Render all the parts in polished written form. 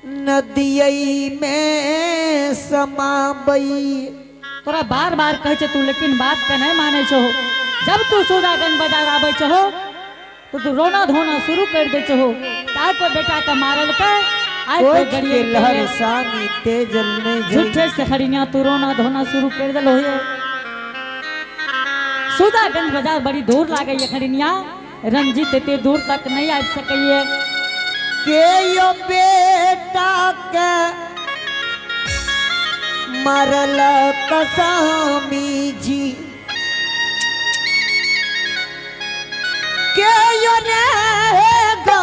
नदियई में समाबई। तोरा बार बार कहै छै तू लेकिन बात के नहीं मानै छहो। जब तू सुजागंज बाजार आबै छहो तो तू रोना धोना शुरू कर दे छहो। ताय को बेटा के मारल के आइ कोई कोच के गरियल लहर के सामी तेजल में जई। झूठे से हरिणिया तू रोना धोना शुरू कर दिलो हे। सुजागंज बाजार बड़ी दूर लागे है हरिणिया, रंजीत एते दूर तक नहीं आबि सकैए। के यो बेटा के मरल कसामी जी, के यो ने गा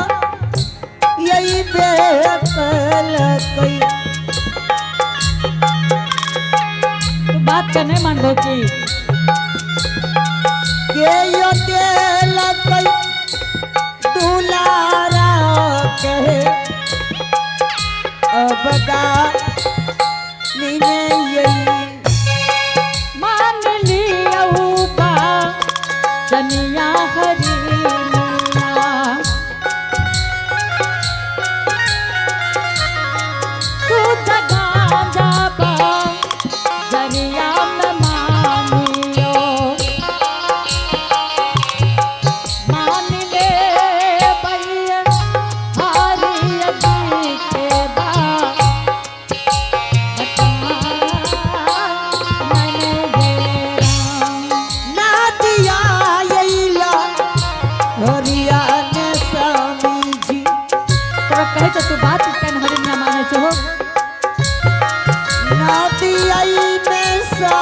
यही बेकल कई। तू बात के नहीं मानबो की? के यो देल कई दुलारा कहे अब गा नीने यही। मान लियऊ बा चनिया हरिणिया, तू जगा जाबा जरिया में मानियो। मान ले बैया हरिया जी के बा मन गेरा। नादिया यैला हरिया ने स्वामी जी। तोरा कहै छौ तू बात केन हरिणिया मानै छहो? नादिया में सा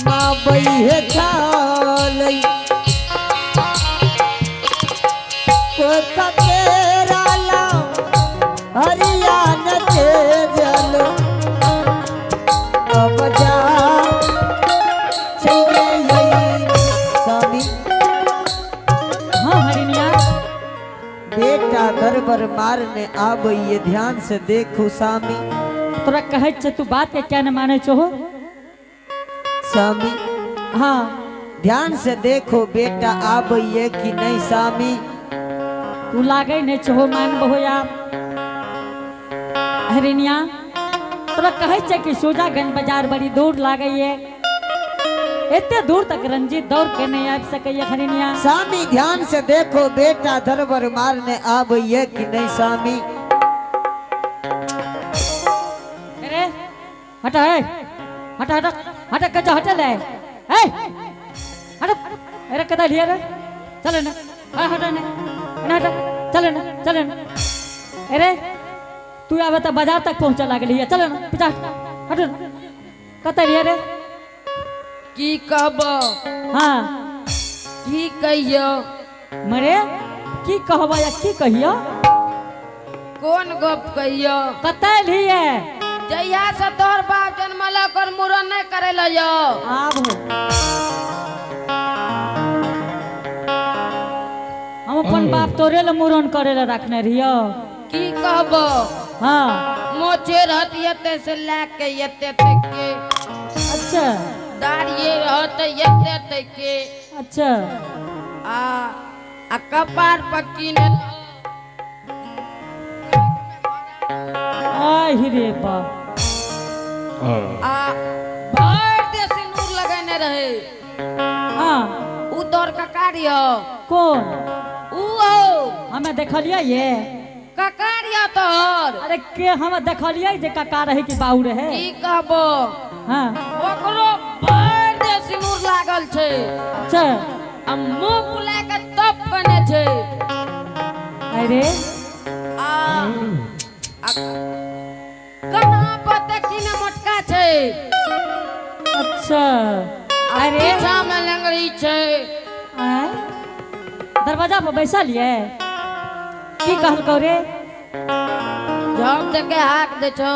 माँ बही छालई। कोका केरा ला हरिया न तेजलो अब जा चाहिए यही स्वामी। हाँ हरिणिया। बेटा दरबर मारने आबैये, ध्यान से देखो स्वामी। तोरा कहै छौ तू बात के क्या न मानै छहो? स्वामी हाँ ध्यान से देखो बेटा आबैये कि नहीं स्वामी। तू लागै नहीं छहो मानबहो या हरिणिया। तोरा कहै छै कि सुजागंज बाजार बड़ी दूर लागैये, एते दूर तक रंजीत दौड़ के नहीं आबि सकैये हरिणिया। स्वामी ध्यान से देखो बेटा दरबर मारने आबैये कि नहीं स्वामी। अरे हट है, हट हट हट कच्चा हट ले ए हट। अरे कदा लिया रे, चले ना, हाँ, हट ना ना हट, चले ना चले ना। अरे तू आवे तो बाजार तक पहुंचे लागली है, चले ना पीछा हट ना। कता लिया रे? की कहबो? हाँ की कहियो? मरे की कहबो या की कहियो? कोन गप कहियो? कता लिए? जहिया से तोहर बाप जन्मल ओकर मुड़न नहीं करेल यो। आब हो हम अपन बाप तोरे ले मुड़न करे ले रखने रहियो। की कहबो? हाँ मोचे रहत एते से लए के एते तक के। अच्छा। दाढ़िए रहत एते तक के। अच्छा। आ कपार पर कीने आहि रे बाप। आ भर देह सिंदूर लगेने रहे। हाँ उ तोहर ककार यो। कौन? उ हो। हमें देखलियै ये। ककार यो तोहर। अरे के हम देखलियै जे कका रहे कि बाऊ रहे? की कहबो? हाँ ओकरो भर देह सिंदूर लागल छै। अच्छा। आ मुंह फुला के तप कने छै। अरे आ कन्हा पर देखी ने मोटका छै। अच्छा। अरे पीछा में लंगड़ी छै। आँय? दरवाजा पर बैसल ये की कहलकौ रे? जब देखे हाक दे छौ।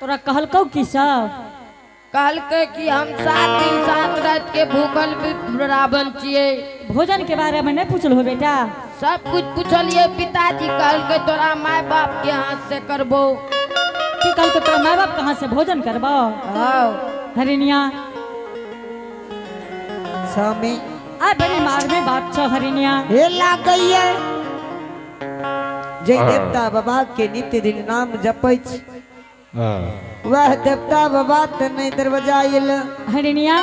तोरा कहलकौ की सब? कहलकै कि हम 7 दिन 7 रात के भूखल रावण छियै। भोजन के बारे में नहीं पूछल हो बेटा? सब कुछ पूछलिए पिताजी, कहलकै तोरा माय बाप के हाथ से करबो। की कहलकै तोरा माय बाप कहाँ से भोजन करबो? हाँ। हरिणिया स्वामी आ बड़ी मार में बात छो हरिणिया। हे लागैये जे देवता बाबा के नित्य दिन नाम जपै छी वह देवता बाबा त नहीं दरवाजा आयल। हरिणिया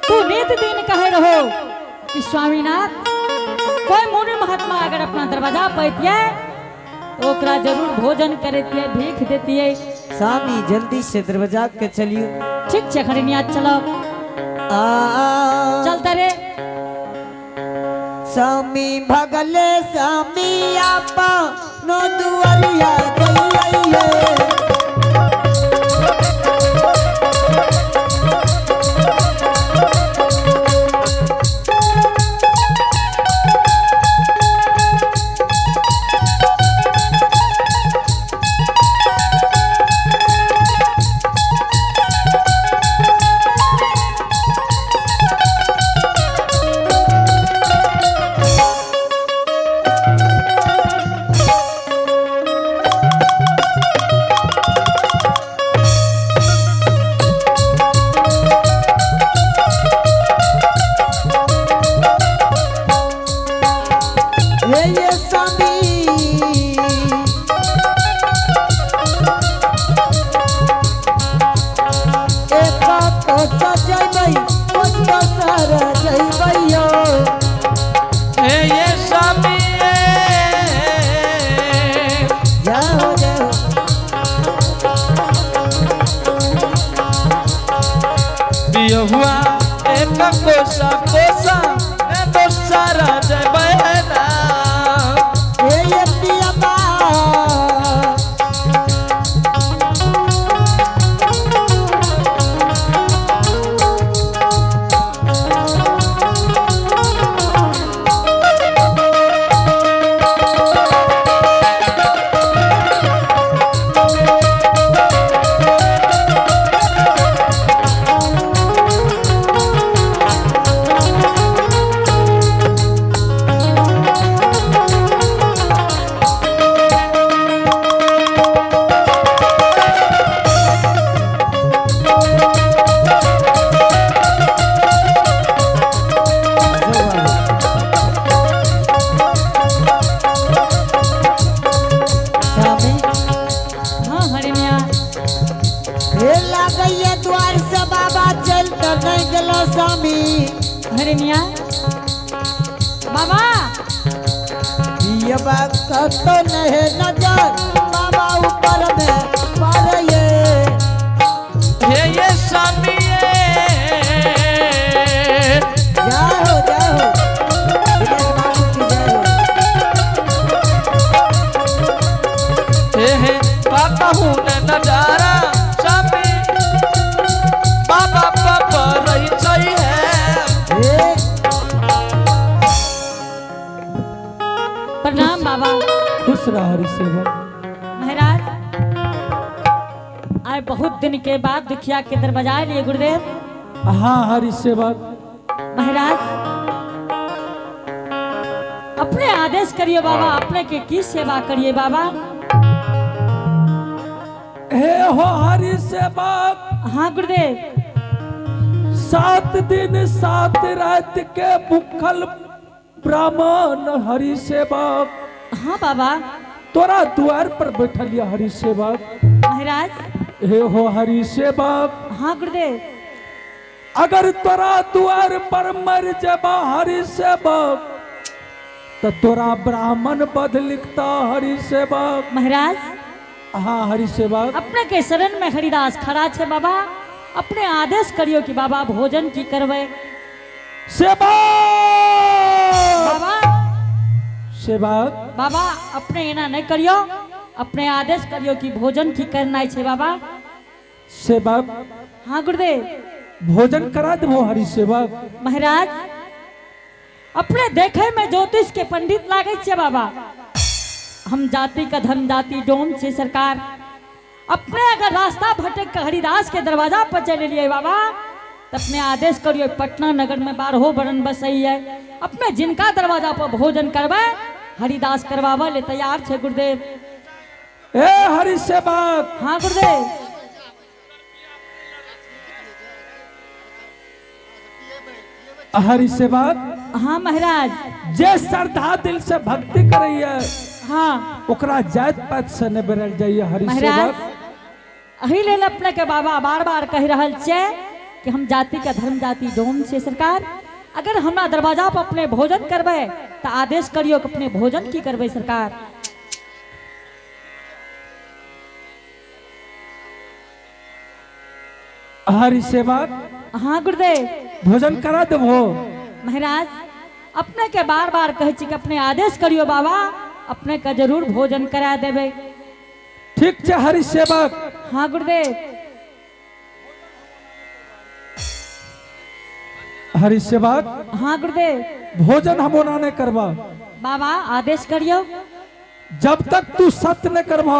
तू नित दिन कहे रहो कि स्वामीनाथ कोई मुनि महात्मा अगर अपना दरवाजा पैतिए तो ओकरा जरूर भोजन करेतिए, भीख देतिए। स्वामी जल्दी से दरवाजा के चलियो। ठीक छे हरिणिया चलो। आ चलते रे। स्वामी भगले स्वामी आपा नो दुआरिया गई। ये स्वामी एक कोसा जइबै दोसर जइबै यो। हे ये स्वामी जय हो जय हो। बियहुआ एक कोसा कोसा मैं दोसर जइबै ना। ये पिया स्वामी हाँ हरिणिया हे लागैया द्वार से बाबा चल त नहीं गेलो स्वामी। हरिणिया बाबा पियबा कतो नहीं नजर बाबा ऊपर में पड़े। हे ये स्वामी जय हो जय हो दिनेश बाबू की जय हो। हे हे पाता हूँ न नजारा स्वामी बाबा पापा रही चाहिए। हे प्रणाम बाबा। खुश रह हरि सेवक। महाराज आए बहुत दिन के बाद दुखिया के दरवाजा लिए गुरुदेव। हाँ हरि सेवक। महाराज अपने आदेश करिए बाबा, अपने के की सेवा करिए बाबा। हे हो हरि सेवक। हाँ गुरुदेव। 7 दिन 7 रात के भूखल ब्राह्मण हरि सेवक। हाँ बाबा। तोरा द्वार पर बैठल या हरि सेवक। महाराज हे हो हरि सेवक। हाँ गुरुदेव। अगर तोरा द्वार पर मर जबा हरि सेवक तो तोरा ब्राह्मण बद लिखता हरि सेवक। महाराज हाँ हरि सेवक। अपने के शरण में हरिदास खड़ा छे बाबा, अपने आदेश करियो कि बाबा भोजन की करवे। सेवक बाबा सेवक बाबा अपने एना नहीं करियो, अपने आदेश करियो कि भोजन की करना छे बाबा। सेवक हाँ गुरुदेव। भोजन करा देबो हरि सेवक। महाराज अपने देखे में ज्योतिष के पंडित लागे छे बाबा, हम जाति का धन जाति डोम छे सरकार। अपने अगर रास्ता भटक के हरिदास के दरवाजा पर चले लिए बाबा तो अपने आदेश करियो पटना नगर में 12 बरन बसई है, अपने जिनका दरवाजा पर भोजन करवे हरिदास करवावे ले तैयार छे गुरुदेव। ए हरि सेवक। हाँ गुरुदेव। हरि सेवक। हाँ महाराज। जे श्रद्धा दिल से भक्ति करैया। हाँ। ओकरा जात पात से नहीं बेरल जाइए हरि महाराज सेवक। अही लेल अपने के बाबा बार बार कह रहल छे कि हम जाति का धर्म जाति डोम छे सरकार। अगर हमरा दरवाजा पर अपने भोजन करबै तो आदेश करियो कि अपने भोजन की करबै सरकार। हरि सेवक। हाँ गुरुदेव। भोजन करा देबो। महाराज अपने के बार बार कहै छी कि अपने आदेश करियो बाबा, अपने के जरूर भोजन करा देबै। ठीक छै हरि सेवक। हाँ गुरुदेव। हरि सेवक। हाँ गुरुदेव। भोजन हम ओना नहीं करबा। बाबा आदेश करियो। जब तक तू सत्य नहीं करबा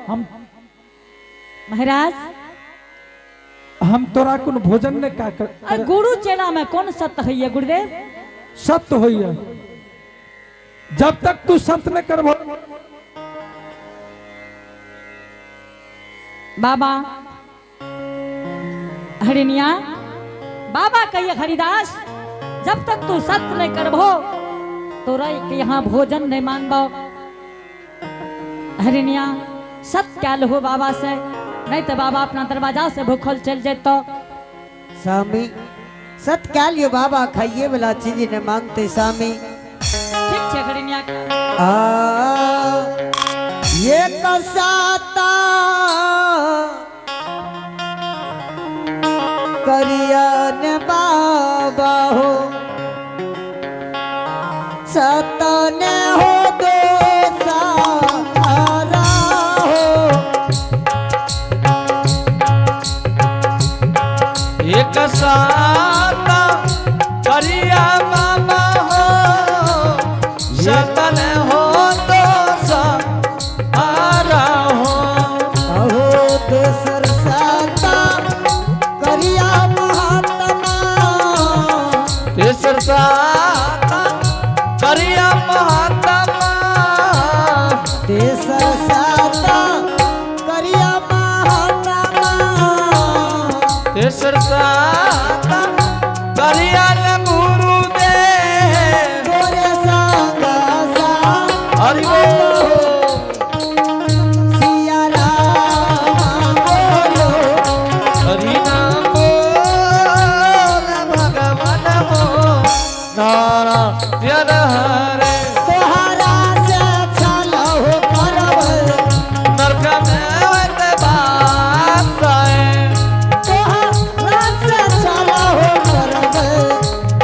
हम महाराज हम तोरा कोन भोजन नहीं का कर, अरे गुरु चेला में कौन सत्य है गुरुदेव? सत्य होइए। जब तक तू सत्य नहीं करबो। बाबा हरिनिया बाबा कहिए हरिदास जब तक तू सत्य नहीं करबो तोरा के यहाँ भोजन नहीं मांगबो। हरिनिया सत्य क्या लहो बाबा से, नहीं तो बाबा अपना दरवाजा से भूखल चल जेतो। स्वामी सत्य क्या लियो बाबा, खाइए वाला चीज ने मांगते स्वामी। ठीक छे हरिनिया। आ ये कसाता करियन बाबा हो सतन हो दो सारा हो। एक साता करिया बाबा हो सतन हो तो सारा हो। अहो दोसर साता करिया महात्मा। तेसर साता करिया महात्मा। तेसर साता करिया महात्मा। तेसर साता करिया गुरुदेव। तोरे संग सा हरि बोल। सिया राम बोलो। हरि नाम बोल भगवान हो नारायण हरे। तोहरा से छल हो करब नरक में वत बासाए। तोहरा से छल हो करब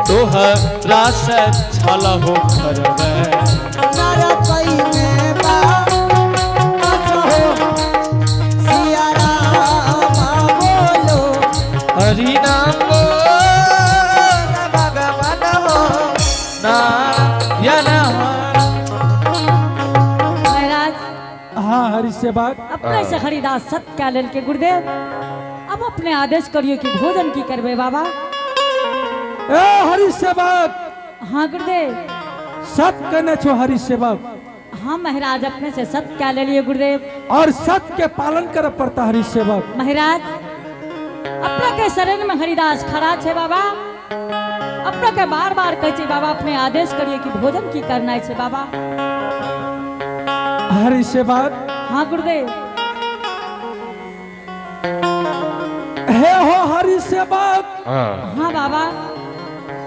तोहरा से छल हो करबे। नरकई में बास हो सिया राम बोलो। हरि नाम बोल भगवान हो नारायण हरे। महाराज हाँ हरि सेवक। अपने से हरिदास सत्य क्या लेल के गुरुदेव, अब अपने आदेश करियो कि भोजन की करबे बाबा। ए हरि सेवक। हाँ गुरुदेव। सत्य कहने छो हरि सेवक। हाँ महाराज अपने से सत्य क्या ले लिए गुरुदेव। और सत्य के पालन करे पड़ता हरि सेवक। महाराज अपना के शरण में हरिदास खड़ा छे बाबा, अपना के बार बार कहे छे बाबा अपने आदेश करिए कि भोजन की करना छे बाबा। हरि सेवक। हाँ गुरुदेव। हे हो हरि सेवक। हाँ बाबा।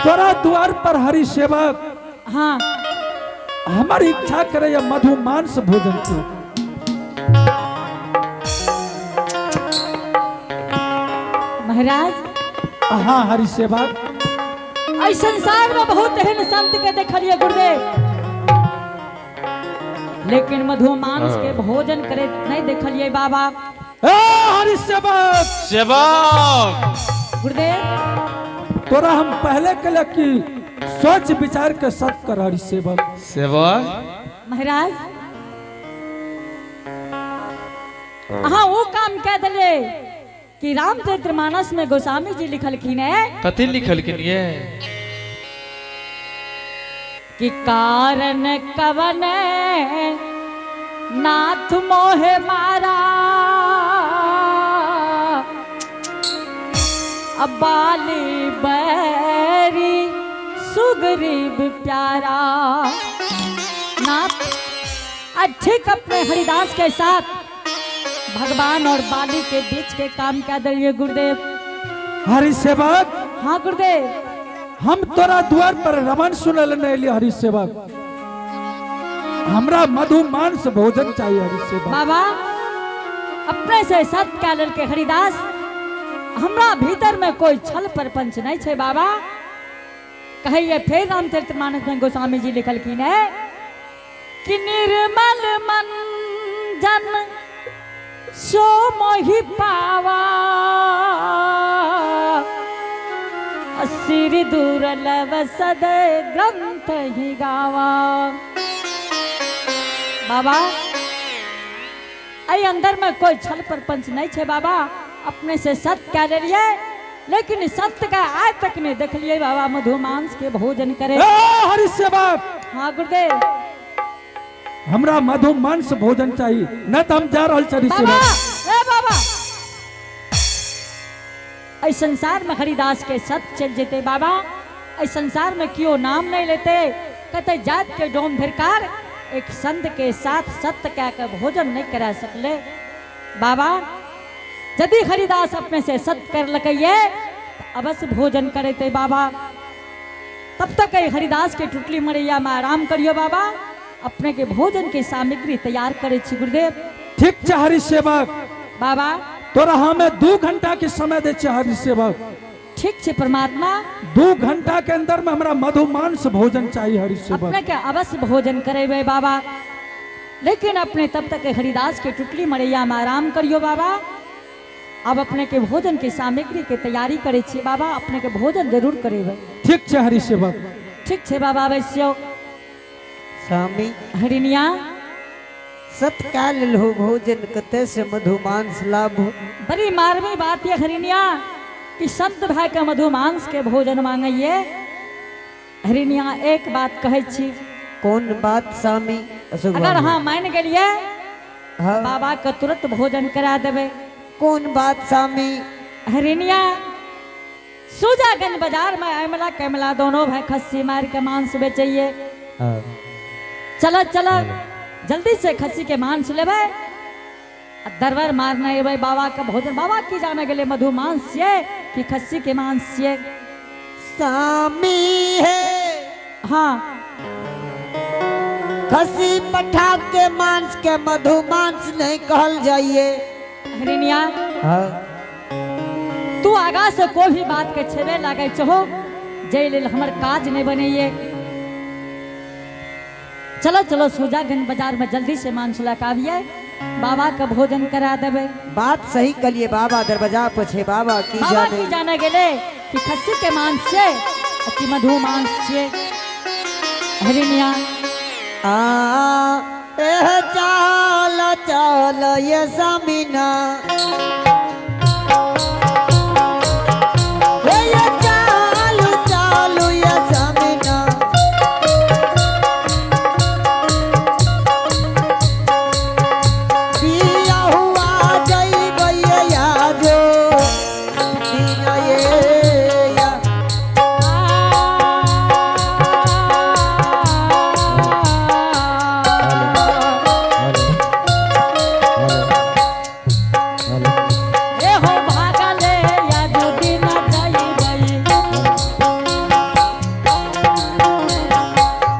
तोरा द्वार पर हरि सेवक। हाँ हमारी इच्छा करे या मधु मांस भोजन की। महाराज। हाँ हरि सेवक। एहि संसार में बहुत एहन संत के देखलिए गुरुदेव, लेकिन मधु मांस के भोजन करे नहीं देखलिए बाबा। ए हरि सेवक। सेवक। गुरुदेव तोरा हम पहले कहले कि सोच विचार के सत्य कर हरि सेवक। सेवक। महाराज हाँ वो काम कह दिले कि रामचरित्र मानस में गोस्वामी जी लिखलखिन है। कथी लिखलखिन ये? कि कारण कवन नाथ मोहे मारा अबाली बैरी सुग्रीव प्यारा। नाथ आज ठीक अपने हरिदास के साथ भगवान और बाली के बीच के काम क्या दिलिए गुरुदेव। हरि सेवक। हाँ गुरुदेव। हम तोरा द्वार पर रमन सुनल नहीं एलियै हरि सेवक, हमरा मधु मांस भोजन चाहिए हरि सेवक। बाबा अपने से सत क्या लड़के हरिदास, हमरा भीतर में कोई छल परपंच नहीं छे बाबा। कहिए फिर रामचरित मानस में गोस्वामी जी लिखलखिन है कि निर्मल मन जन सो मोहि पावा, सिर दुर्लभ सदय ग्रंथ ही गावा। बाबा अई अंदर में कोई छल परपंच नहीं छे बाबा, अपने से सत्य कह लिए, लेकिन सत्य का आज तक नहीं देख लिए बाबा मधुमांस के भोजन करे। ए, हरि सेवक। हाँ गुरुदेव। हमरा मधुमांस भोजन चाहिए, न तो हम जा रहल छी हरि बाबा सेवक। ए बाबा, ऐ संसार में हरिदास के सत्य चल जेते बाबा, ऐ संसार में क्यों नाम नहीं लेते, कते जात के डोम धिरकार एक संत के साथ सत्य कह के भोजन नहीं करा सकले बाबा। यदि हरिदास अपने से सत्य कर लकैये तो अवश्य भोजन करेते बाबा। तब तक ऐ हरिदास के टुटली मरैया में आराम करियो बाबा, अपने के भोजन के सामग्री तैयार करे छी गुरुदेव। ठीक छै हरि सेवक। बाबा तोरा हमें 2 घंटा के समय दे छै हरि सेवक। ठीक छै परमात्मा। 2 घंटा के अंदर में हमरा मधुमांस भोजन चाहिए हरि सेवक। अपने के अवश्य भोजन करेबे बाबा, लेकिन अपने तब तक हरिदास के टुटली मरैया में आराम करियो बाबा। अब अपने के भोजन के सामग्री के तैयारी करे छी बाबा, अपने के भोजन जरूर करेबे। ठीक छै हरि सेवक। ठीक छै बाबा। अवश्य स्वामी। हरिनिया। सत्काल लो भोजन कते से मधुमांस लाभ। बड़ी मारवी बात ये हरिनिया कि संत भाई के मधुमांस के भोजन मांगइए। हरिनिया एक बात कहै छी। कौन बात स्वामी? अशोक अगर बाबू। हाँ मान गेलिए हाँ। बाबा के तुरंत भोजन करा देबे। कौन बात स्वामी? हरिनिया सूजागंज बाजार में ऐमला कैमला दोनों भाई खस्सी मार के मांस बेचैये। हाँ। चल चल जल्दी से खस्सी के मांस लेबे, दरबार मारना एबै बाबा का भोजन। बाबा की जाने गेले मधु मांस छियै कि खस्सी के मांस छियै? स्वामी है। हाँ। खस्सी पठा के मांस के मधु मांस नहीं कहल जाइए। हरिनिया। हाँ। तू आगा से कोई भी बात के छेबे लागे छहो, जै लेल हमर काज नहीं बनैये। चलो चलो सूजागंज बाजार में जल्दी से मांस लऽ आबिए, बाबा के भोजन करा देबे। बात सही कलिए बाबा दरवाजा पर छे बाबा की बाबा जाने। की जाने गेले कि खस्सी के मांस छे कि मधु मांस छे। हरिनिया। आ एह चाल चाल ये सामिना, ये चाल चाल ये सामिना, पिया हुआ जइबै आजो दिन ये या। ए हो भागले यादू दिन जइबै,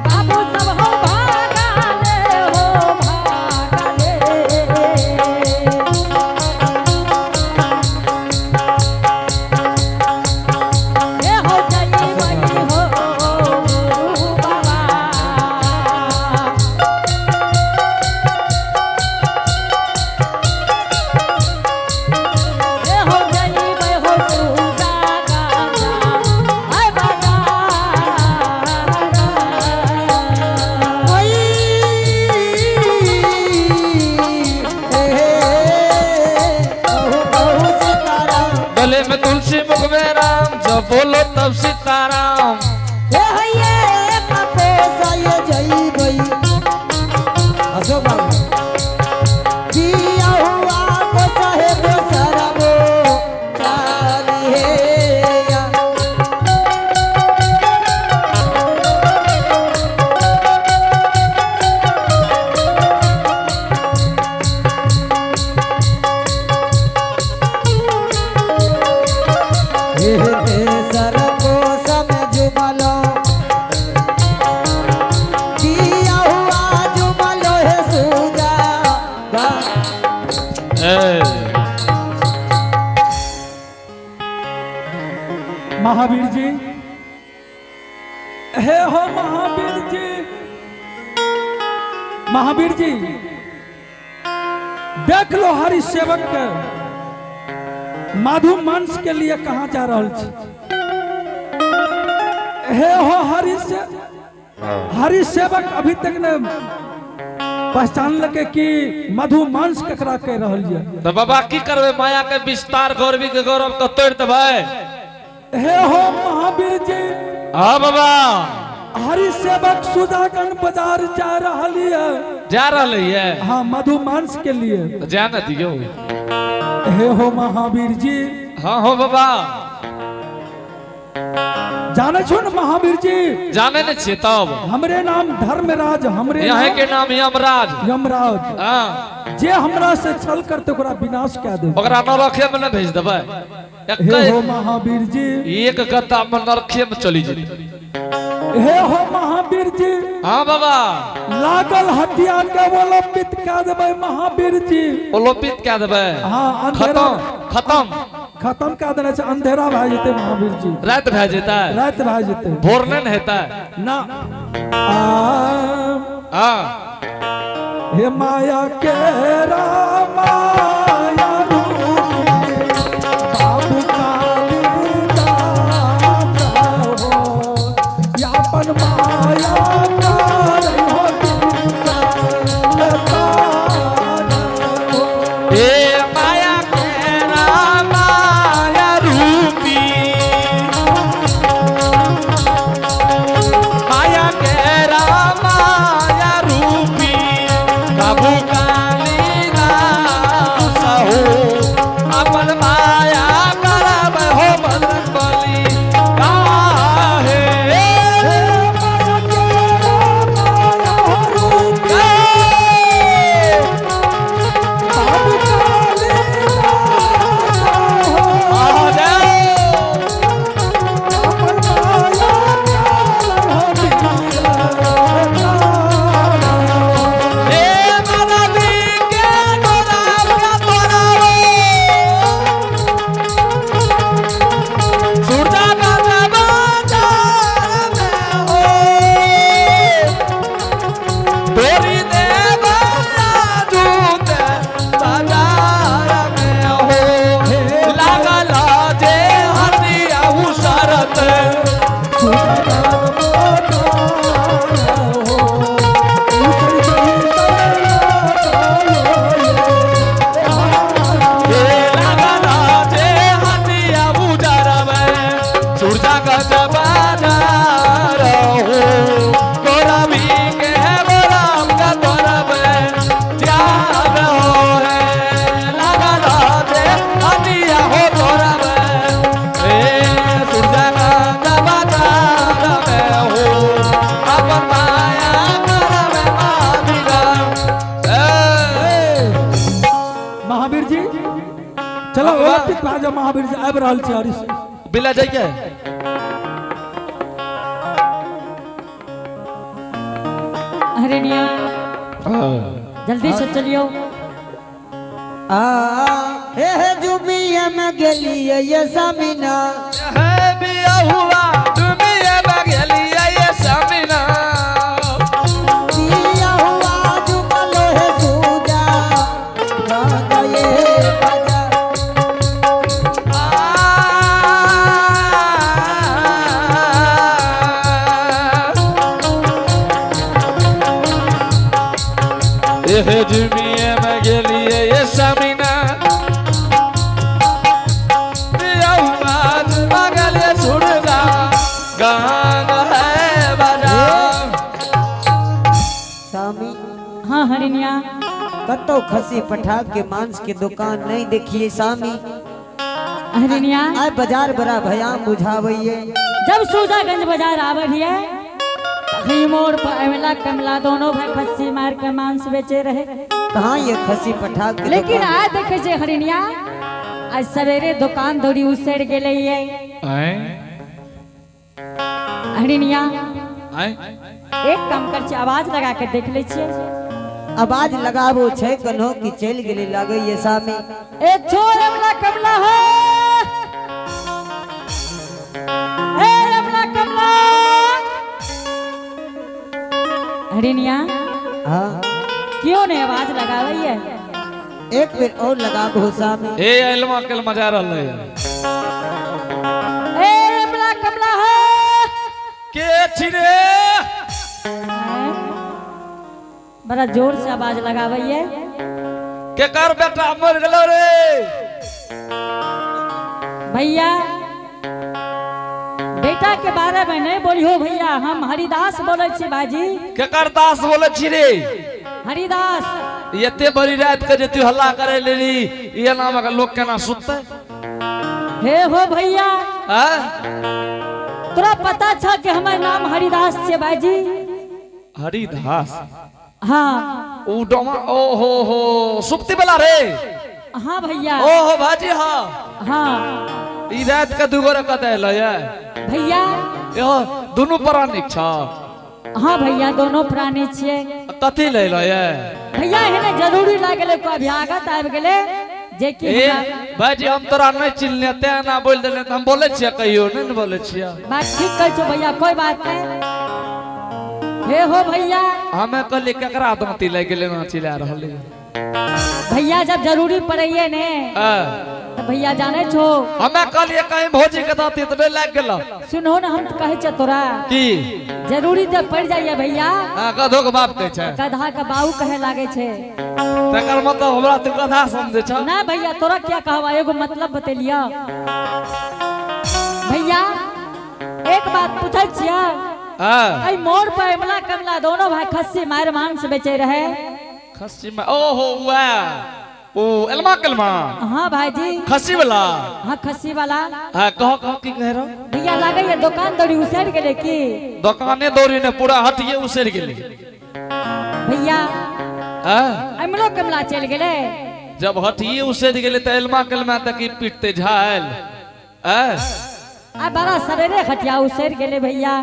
बाबू सब हो भागले हो भागले। ए हो जइबै हो बाबा। ए हो जइबै हो सुजा गाजा आय बाजा। ओई, हे, कहु कहु सीताराम। गले में तुलसी मुख में राम, जब बोलो तब सीताराम। हे हैये कपो साये जइबै। अशोक बाबू। पिया हुआ को साहेब सरबो, चाली हे या। महावीर जी, हे हो महावीर जी, महावीर जी देख लो हरि सेवक के माधु मांस के लिए कहाँ जा रहल छी। हे हो हरि से हरि सेवक अभी तक ने पहचान लके कि मधु मांस ककरा कह रहल ये। तो बाबा की करबै, माया के विस्तार गौरवी के गौरव के तोड़ देबै। हे हो महावीर जी, हाँ बाबा, हरि सेवक सुजागन बाजार जा रहल ये, जा रहल ये। हाँ मधु मांस के लिए तो जा न दियो। हे हो महावीर जी, हाँ हो बाबा, जाने छो न महावीर जी? जाने न छियै तब। हमरे नाम धर्मराज, हमरे यहाँ के नाम यमराज। यमराज। हाँ, जे हमरा से छल करते ओकरा विनाश कए देबै, ओकरा नरखे में न भेज देबै। हे हो महावीर जी, एक गद्दा में नरखे में चली जेतै। हे हो महावीर जी, हाँ बाबा, लागल हत्या के अवलंबित कए देबै महावीर जी। अवलंबित कए देबै। हाँ, अंधेरा खत्म खत्म खत्म कए देने छै, अंधेरा भए जेतै महावीर जी, राति भए जेतै, राति भए जेतै, भोर नहि ने हेतै ना। हाँ, हे माया के रामाया रूपी बाबू कालिदास हो, यापन माया करहो हो। हे माया के रामाया रूपी, माया के रामाया रूपी बाबू कालिदास हो, अपन माया करब हो बलि काहे। हे माया के रामाया रूपी बाबू कालिदास हो, अपन माया करहो महावीर जी चलो राजा महावीर जी आबि रहल छै हरीश बिला जाइए। हरिणिया जल्दी से चलियो। आ हे हे जुबिया में गेलिए ये सामिना, हे बिया हुआ जुबिया में गेलिए ये सामिना, बिया हुआ जुबलो हे सूजा गए बजा। हे जुबिया में गेलिए ये सामिना, बिया हुआ जुबा गेलिए सुरजा गान है बजा। सामी हाँ हरिणिया, कतौ खसी पठा के मांस के दुकान नहीं देखिए सामी। हरिणिया आय बाजार बड़ा भयान बुझावइये। जब सूजागंज बाजार आवे रहिए तखनी मोड़ पर अमला कमला दोनों भाई खस्सी मार के मांस बेचे रहे। कहाँ ये खसी पठा के लेकिन दुकान? आज देखे छे हरिणिया, आज सवेरे दुकान दौड़ी उसड़ गेले ये। हरिणिया एक काम कर छे, आवाज लगा के देख ले छे। आवाज लगाबो छै कन्हो कि चलि गेलै लागै ये सामी। ए छोड़ अमला कमला है, ए अमला कमला। हरिनिया। हाँ। क्यों नहीं आवाज लगावे है? एक बेर और लगाबो सामी। ए एलमा केल मजा रहलै। ए अमला कमला है। के छी रे? बड़ा जोर से आवाज लगावे है। केकर बेटा मर गेलो रे? भैया, बेटा के बारे में नहीं बोलियो भैया, हम हरिदास बोले छी भाजी। केकर दास बोले छी रे? हरिदास। एते बड़ी रात के जे तू हल्ला करे लेली, ई नाम के लोग केना सुतते? हे हो भैया। हाँ? तोरा पता छ कि हमर नाम हरिदास छे भाजी? हरिदास? हाँ। ऊ डोमा, ओ हो हो, सुप्ती वाला रे? हाँ भैया। ओ हो भाजी, हाँ। हाँ। ई रात के दू गोरे कतऽ एलै ये? भैया। यो दुनू प्राणी छ। हाँ भैया, दोनों प्राणी छियै। कथी ले एलै ये? भैया, एहने जरूरी लागलै, कोई अभ्यागत आबि गेलै जे कि ए हमरा भाईजी, हम तोरा नहीं चिन्हने तें ना बोल देले, त हम बोले छियै कहियो नहीं ने बोले छियै। बात ठीक कहै छौ भैया, कोई बात नहीं। हे हो भैया। हमें कहली केकरा दांती लागि गेलै ना चिल्ला रहलै। भैया, जब जरूरी पड़ैये ने हाँ। तो भैया जाने छो। हमें कहलिए कहीं भौजी के दांती त नहीं लागि गेलो। सुनो ना, हम तो कहै छ तोरा। की? जरूरी जब पड़ जाइए भैया। हाँ, गधो के बाप कहै छै। गधा के बाऊ कहे लागे छै। तकर मतलब हमरा तू गधा समझै छ? ना भैया, तोरा क्या कहवा, एगो मतलब बतेलिया भैया। एक बात पूछै छियै। हाँ। एहि मोड़ पर इमला कमला दोनों भाई खस्सी मार मांस बेचे रहे। खस्सी में ओहो वह ओ एलमा कलमा। हाँ भाईजी। खस्सी वाला। हाँ, खस्सी वाला। हाँ, कहो कहो, की कह रहो? भैया, लागे ये दुकान दौड़ी उसड़ गेले की? दुकाने दौड़ी ने पूरा हटिए उसड़ गेले। भैया। हाँ? इमलो कमला चल गेले। जब हटिए उसड़ गेले त एलमा कलमा तक की पीटते झाल। हाँ? आ बड़ा सवेरे हटिया उसड़ गेले भैया,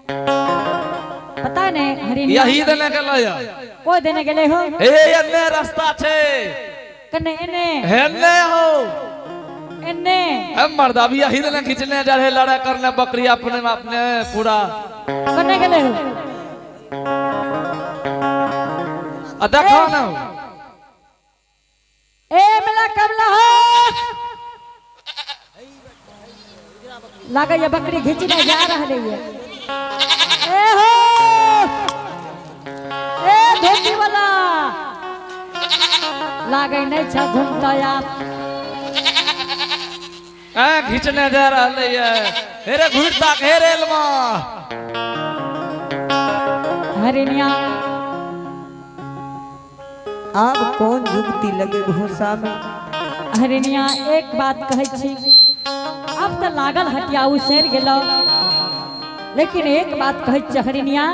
पता नहीं हरिण यही देने गेलै। कोई देने गेले हो? हे, एने रास्ता छै। कने एने? हेने हो। एने? हम मर्द अभी यही देने खींचने जा रहे लड़ाई करने बकरी अपने में अपने पूरा। कने गेले हो? आ देखो ना। ए मिला कमला हो, लागे ये बकरी घिचने जा रहले ये। ए हो, ए धोती वाला, लागे नहीं छ घूमता आप। आ घिचने जा रहले ये, हेरे घुरता हेरे एलमा। हरिनिया। आब कौन जुगती लगे घोसा में? हरिनिया, एक बात कहै छी, अब तो लागल हटिया उसर गेलो, लेकिन एक बात कहै छी हरिनिया,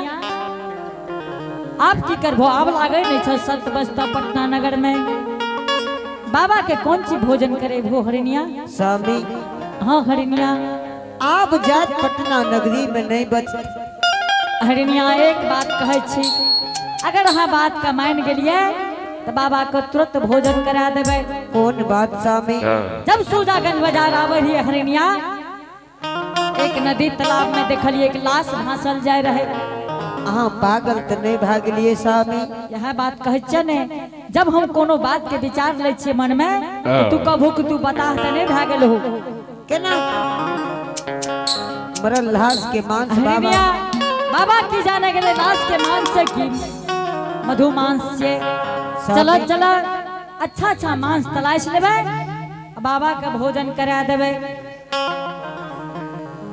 आप की करबो? आब लागे नहीं छ संत बसता पटना नगर में, बाबा के कौन सी भोजन करे भो हरिनिया? स्वामी। हाँ हरिनिया। आब जात पटना नगरी में नहीं बच। हरिनिया, एक बात कहै छी, अगर अहाँ बात का मान गेलिए तो बाबा को तुरंत भोजन करा देबै। कौन बात स्वामी? जब सूजागंज बाजार आवे रहिए हरिनिया, एक नदी तालाब में देखलिए एक लाश भासल जाय रहे। अहाँ पागल तो नहीं भए गेलिए स्वामी? यह बात कहै छियै ने, जब हम कोनो बात के विचार लै छियै मन में, तो तू कहबो कि तू बता त नहीं भए गेल हो। केना मरल लाश के मांस बाबा? हरिनिया, बाबा की जाने गेले लाश के मांस से की मधु मांस से। चलो चलो, अच्छा अच्छा मांस तलाश लेबै, बाबा के भोजन करा देबै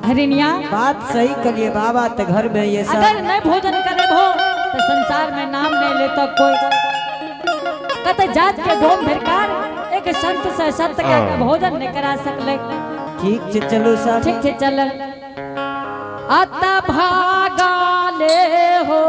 हरिनिया। बात सही करिए बाबा तो घर में ये सब। अगर नहीं भोजन करेबो तो संसार में नाम नहीं लेता कोई। कत जात के डोम भिरकार एक संत से संत के भोजन नहीं करा सकले। ठीक छे, चलो साहब। ठीक छे, चल। अत भागा ले हो।